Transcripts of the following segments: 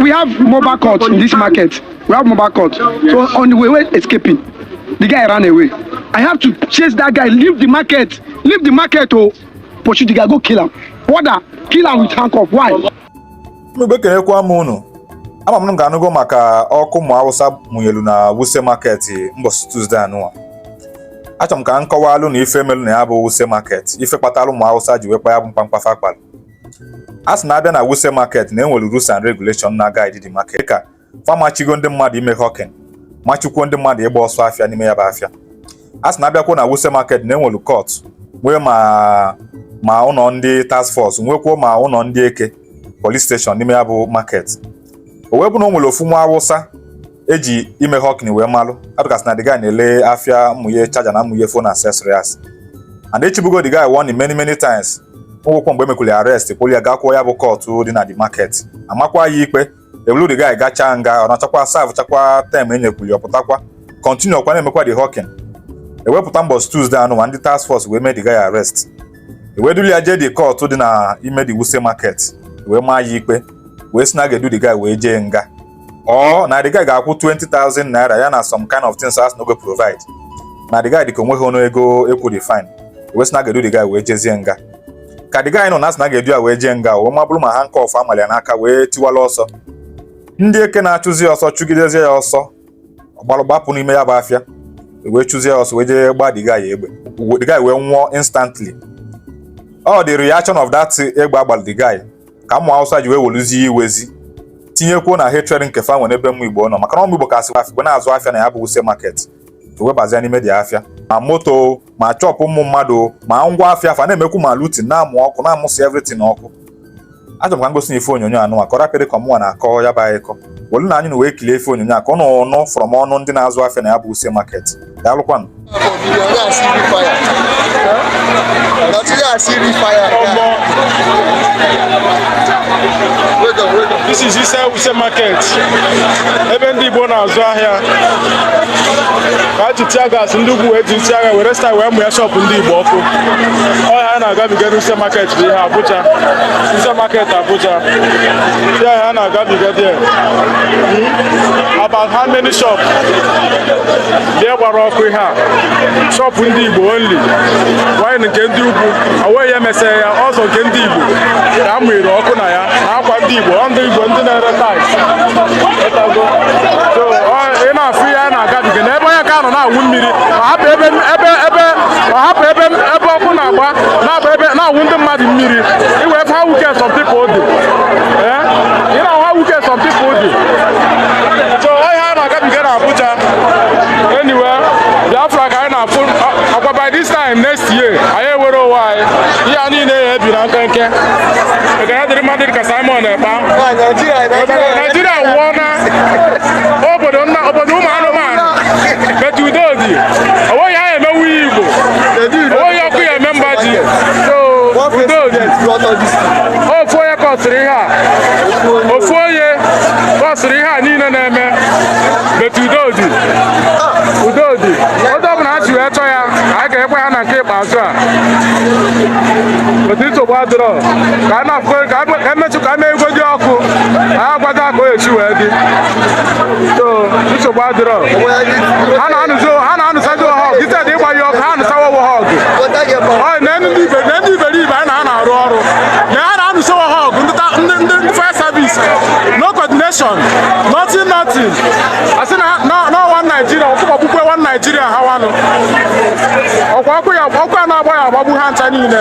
we have mobile court in this market. We have mobile court. So on the way, we're escaping. The guy ran away. I have to chase that guy, leave the market. Leave the market, oh. Pursue the guy, go kill him. Order, kill him with handcuff. Why? Ama m ga-anụgo maka ọkụ ụmụ Hausa mụnyelu na Wuse market mbọsị Tuesday anụwa. Achọrọ m ka m kọwalụ na ife melu na ya bụ Wuse market, ife kpatalụ ụmụ Hausa ji wekpa ya bụ mkpamkpafa akpalụ. A sị na abịa na Wuse market na enwere rules and regulation na guide the market. Ka famachigo ndị mmadụ ime hawking, machikwuo ndị mmadụ ịgba ọsọ afịa n'ime ya bụ afịa. A sị na abịakwuo na Wuse market na enwere court, nwee ma ụlọ ndị task force, nwekwuo ma ụlọ ndị eke police station n'ime ya bụ market. O wee bụ na o nwere ofu nwa Hausa eji ime hawking wee malụ, adụkasị na the guy na-ele afịa mmụnye charger na mmụnye phone accessories. And echibugo the guy warning many times. Nwekwa mgbe emekwuli arrest, poli ya gakwuo ya bụ court dị na the market. Amakwa ya ikpe, ebulu the guy gacha nga, ọ nachakwa serve chakwa time enyekwuli ọpụtakwa. Continue ọkwa na-emekwa the hawking. Ewepụta mbọsị Tuesday anụ ndị task force wee mee the guy arrest. Eweduli ya jee the court dị na ime the Wuse market, wee maa ya ikpe. Wee sị na ga-edu the guy wee jee nga. Or na the guy ga-akwụ 20,000 naira ya na some kind of things as no go provide. Na the guy dịka onweghị ọnụ ego ekwu the fine. Wee sị na ga-edu the guy wee jezie nga. Ka the guy nọ na asị na ga-edu ya wee jee nga, o ma bụrụ ma handcuff amali ya n'aka wee tiwala ọsọ. Ndị eke na-achụzi ọsọ chụgidezie ya ọsọ. Ọgbalụ gbapụ n'ime ya bụ afịa. Wee chụzie ọsọ wee jee gba the guy egbe. The guy wee nwụọ instantly. Oh, the reaction of that egbe agbalụ the guy. Ka ụmụ Hausa ji wee weluzie iwezi tinyekwuo na hatred nke fa nwere ebe ụmụ Igbo nọ maka na ụmụ Igbo kasị afọ na-azụ afịa na ya bụ Wuse market wee bazia n'ime dị afịa ma moto ma chọpụ ụmụ mmadụ ma ngwa afịa fa na-emekwu ma lutin na-amụ ọkụ na-amụsị everything ọkụ. Achọrọ m ka ngosi na ife onyonyo anụ maka ọrapịrị ka ọmụnwa na-akọ ya bụ akụkọ welu na anyị na wee kilee ife onyonyo aka ọ nọ from ọnụ ndị na-azụ afịa na ya bụ Wuse market. Daalụkwanụ. This is Wuse market. Ebe ndị Igbo na-azụ ahịa. Ka ji tia gas ndị ugwu wee ji tia agha were style wee mụ ya shop ndị Igbo ọkụ. Ọ ha na-agabiga Wuse market bụ ihe Abuja. Wuse market Abuja. Ya ha na-agabiga there. About how many shop? They gbara ọkụ ihe a. Shop ndị Igbo only. Wine nke ndị ugwu. Awe ya mesịa ya ọzọ nke ndị Igbo. Ka amụrụ ọkụ na ya. Akwa ndị Igbo, ndị Igbo ndị na-ere tais. So ị na-afụ ya na-agabiga n'ebe onye ka nọ na-awụ mmiri, ọ hapụ ebe ọkụ na-agba na-awụ ndị mmadụ mmiri. Iwee how wicked some people dị. You know how wicked some people dị. So onye ha na-agabiga na Abuja. Anyway, Biafra ka anyị na-afụ akwa by this time next year anyị ewere onwe anyị ihe a niile ya ebi na nkenke. Ya dịrị mmadụ dịka Simon Ekpa. Nigeria wụọ na obodo ụmụ anụmanụ metu udo dị. Onweghị ha emewu Igbo. Onweghị ọkụ ya eme mba ji. So udo dị. Ofu onye kọsịrị ihe a. Ofu onye kọsịrị ihe a niile na-eme metu udo dị. Udo dị. Oge ọ bụla ha ji wee chọ ya, a ga-ekwe ha na nke ikpeazụ a. Otu nsogbu adịrọ. Ka emetụ ka eme ego dị ọkụ, ha agwaga ka o echi wee dị. So nsogbu adịrọ. Ha na-anụsazi ọha ọgụ, ite dị ịgba ya ọkụ, ha anụsawa ọha ọgụ. Na ndị iberibe anyị na-arụ ọrụ. Na ha na-anụsawa ọha ọgụ, ndị fire service, no coordination, nothing. Asị na one Nigeria, ọkpụkpọ one Nigeria ha wanụ. Ọkwa a na-agba ya agbagbu ha ncha niile.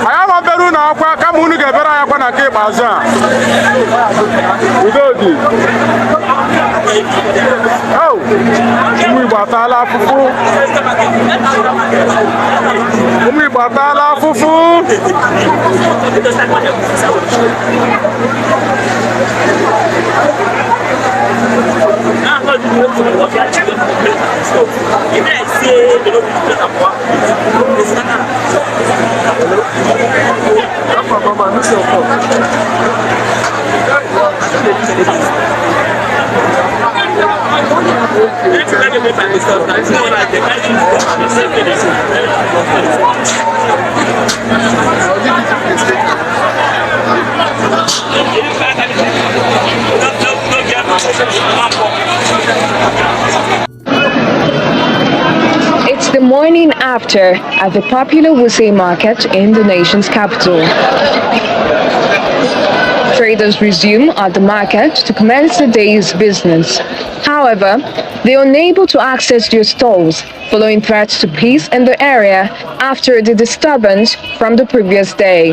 Anyị amaberu na akwa kama unu ga-ebere anyị akwa na nke ikpeazụ a. Udo dị. Ụmụ Igbo ataala afụfụ. Ụmụ Igbo ataala afụfụ. thereafter at the popular Wuse market in the nation's capital. Traders resume at the market to commence the day's business. However, they are unable to access their stalls following threats to peace in the area after the disturbance from the previous day.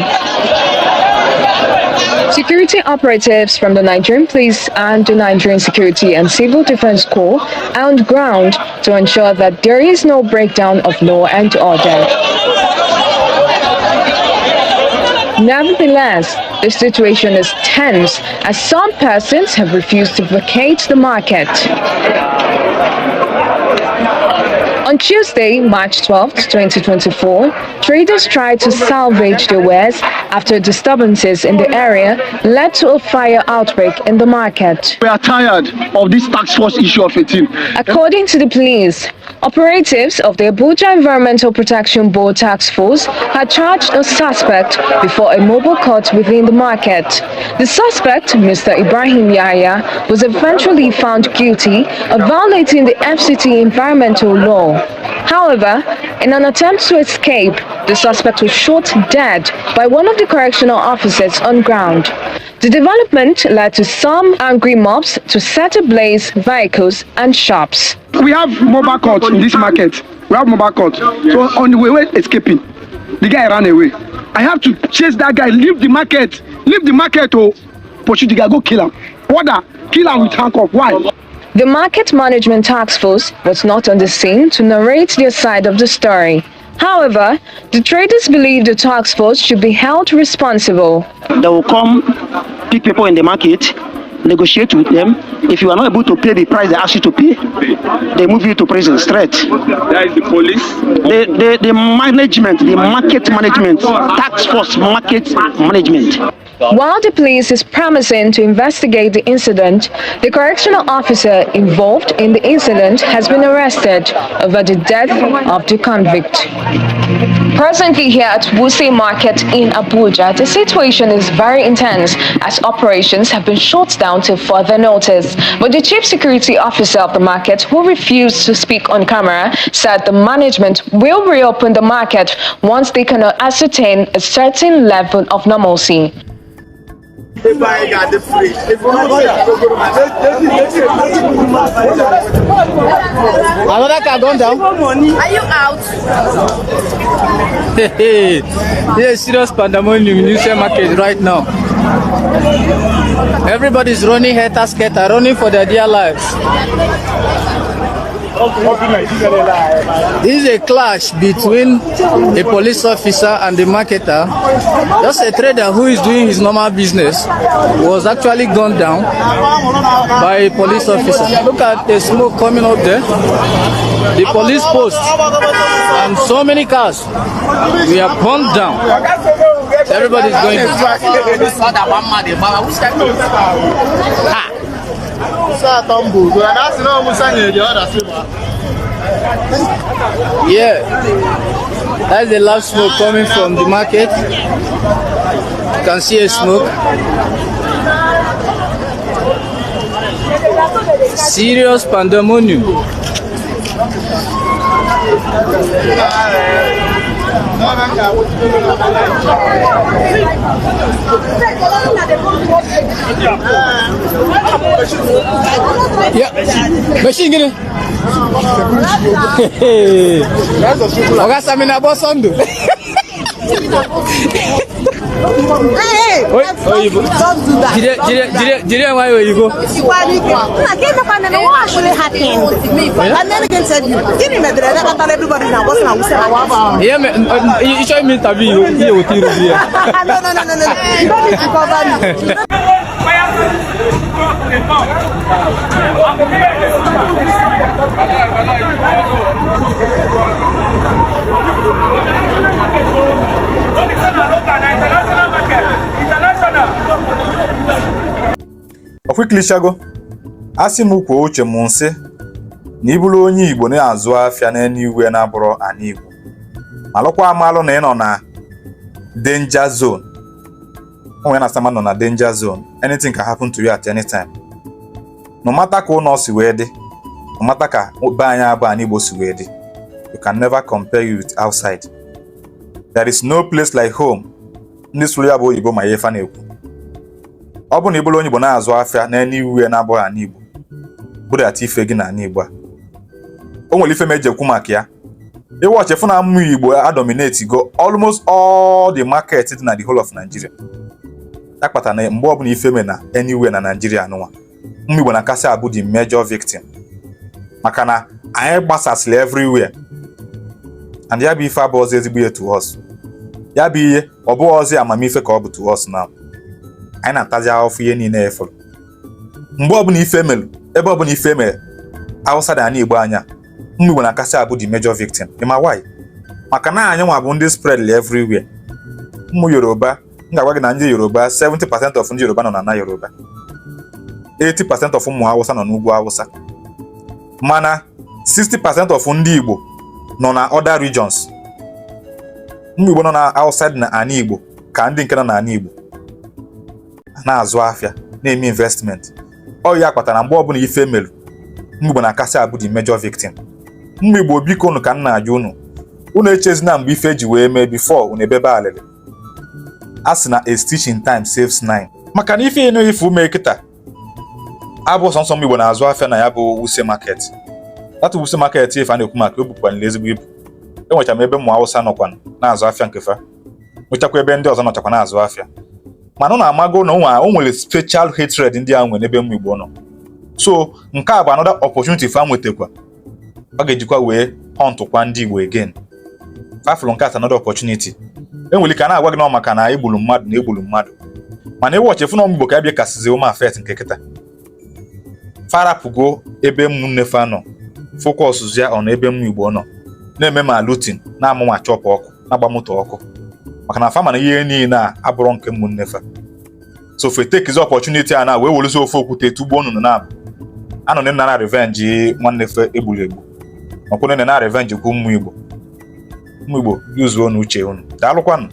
Security operatives from the Nigerian Police and the Nigerian Security and Civil Defense Corps are on the ground to ensure that there is no breakdown of law and order. Nevertheless, the situation is tense as some persons have refused to vacate the market. On Tuesday, March 12, 2024, traders tried to salvage their wares after disturbances in the area led to a fire outbreak in the market. We are tired of this task force issue of a team. According to the police, operatives of the Abuja Environmental Protection Board Task Force had charged a suspect before a mobile court within the market. The suspect, Mr. Ibrahim Yahya, was eventually found guilty of violating the FCT environmental law. However, in an attempt to escape, the suspect was shot dead by one of the correctional officers on ground. The development led to some angry mobs to set ablaze vehicles and shops. We have mobile court in this market. We have mobile court. So on the way escaping, the guy ran away. I have to chase that guy, leave the market, oh, pursue the guy, go kill him. Order, kill him with handcuff. Why? The Market Management Task Force was not on the scene to narrate their side of the story. However, the traders believe the task force should be held responsible. They will come, pick people in the market, negotiate with them. If you are not able to pay the price they ask you to pay, they move you to prison straight. That is the police. The management, the market management, task force market management. While the police is promising to investigate the incident, the correctional officer involved in the incident has been arrested over the death of the convict. Presently here at Wuse Market in Abuja, the situation is very intense as operations have been shut down till further notice. But the chief security officer of the market, who refused to speak on camera, said the management will reopen the market once they can ascertain a certain level of normalcy. Another car gone down. Are you out? Hey, there's serious pandemonium in Wuse market right now. Everybody's running helter-skelter, running for their dear lives. This is a clash between a police officer and the marketer. Just a trader who is doing his normal business was actually gunned down by a police officer. Look at the smoke coming up there. The police post and so many cars we are burned down. Everybody's going yeah, that's the last smoke coming from the market. You can see a smoke. Serious pandemonium. Yeah, machine gini. Oga Samina Bosondo. Hey, Oi, Oyibo. don't do that. Jire why Oyibo? What actually happened? And then again said you didn't know that I thought everybody now was now. Yeah, you show me interview here with you. No. You don't need to cover me. Okwiklishago asị m kwuo uche m nsị na ịbụrụ onye Igbo na-azụ afịa n'eluigwe na-abụrụ ana Igbo malụkwa amalụ na ị nọ na danger zone. Onwe na sama nọ na danger zone. Anything can happen to you at any time. No matter ka ụnọ si wee dị, no matter ka be anyị abụ ana Igbo si wee dị, you can never compare you with outside. There is no place like home. Ndị sụrụ ya bụ oyibo ma ihe fa na-ekwu. Ọ bụ na ịbụrụ onye Igbo na-azụ afịa n'enye iwu na-abụghị ana Igbo, budata ife gị na ana Igbo a. O nwere ife meji ekwu maka ya. Ịwọchị fụ na mmụ Igbo dominate go almost all the market dị na the whole of Nigeria. Ya kpatara na mgbe ọbụla ife me na anywhere na Nigeria anụnwa, mmụ Igbo na-akasị abụ the major victim. Maka na anyị gbasasịrị everywhere. And ya bụ ife abụ ọzọ ezigbo ihe to us. Ya bụ ihe ọ bụ ọzọ amamife ka ọ bụ to us now. Anyị na-atazi ahụfụ ihe niile efere. Mgbe ọbụla ife melu, ebe ọbụla ife mere, Hausa na ana Igbo anya, mmụ Igbo na-akasị abụ the major victim. Ịma why? Maka na anyị nwa bụ ndị spread everywhere. Mmụ Yoruba, m ga-agwa gị na ndị Yoruba, 70% of ndị Yoruba nọ na ana Yoruba. 80% of ụmụ Hausa nọ n'ugwu Hausa. Mana 60% of ndị Igbo nọ na other regions. Mmụ Igbo nọ na outside na ana Igbo ka ndị nke nọ na ana Igbo na-azụ afịa, na-eme investment. Ọ ya kpatara mgbe ọbụla ife melu, mmụ Igbo na-akasị abụ the major victim. Mmụ Igbo biko unu ka nna ajụ unu echezina mgbe ife ji wee mee before unu ebebe alịrị. A sị na a stitch in time saves 9. Maka na ife enu ife ume kịta abụ sọnsọ mmụ Igbo na-azụ afịa na ya bụ Wuse market. That Wuse market ife a na-ekwu maka o bukwanụ ezigbo ibu. Enwecha m ebe ụmụ Hausa nọkwanụ na-azụ afịa nkefa, nwechakwa ebe ndị ọzọ nọchakwa na-azụ afịa. Mana na amago na o nwere special hatred ndị a nwere n'ebe mmụ Igbo nọ. So nke a bụ another opportunity fa nwetakwa. Ọ ga-ejikwa wee huntụkwa ndị Igbo again. Fafụlụ nke a another opportunity. Enwere ka na-agwa gị na maka na egburu mmadụ na egburu mmadụ. Mana ịwọchị fụ na mmụ Igbo ka abịa kasịzi ụmụ afet nke kịta. Farapụgo ebe ụmụnne fa nọ, focus ya ọ na ebe mmụ Igbo nọ, na-eme ma looting, na-amụ ma chọpụ ọkụ, na-agba moto ọkụ. Maka na fa mana ihe niile a abụrụ nke ụmụnne fa. So fe take the opportunity a na wee weluzi ofe okwute tugbo unu na abụ. Anọ nne na revenge nwanne fe egburu egbu. Makwụnụ na revenge kwu mmụ Igbo. Mmụ Igbo yuzuo n'uche unu. Daalụkwanụ.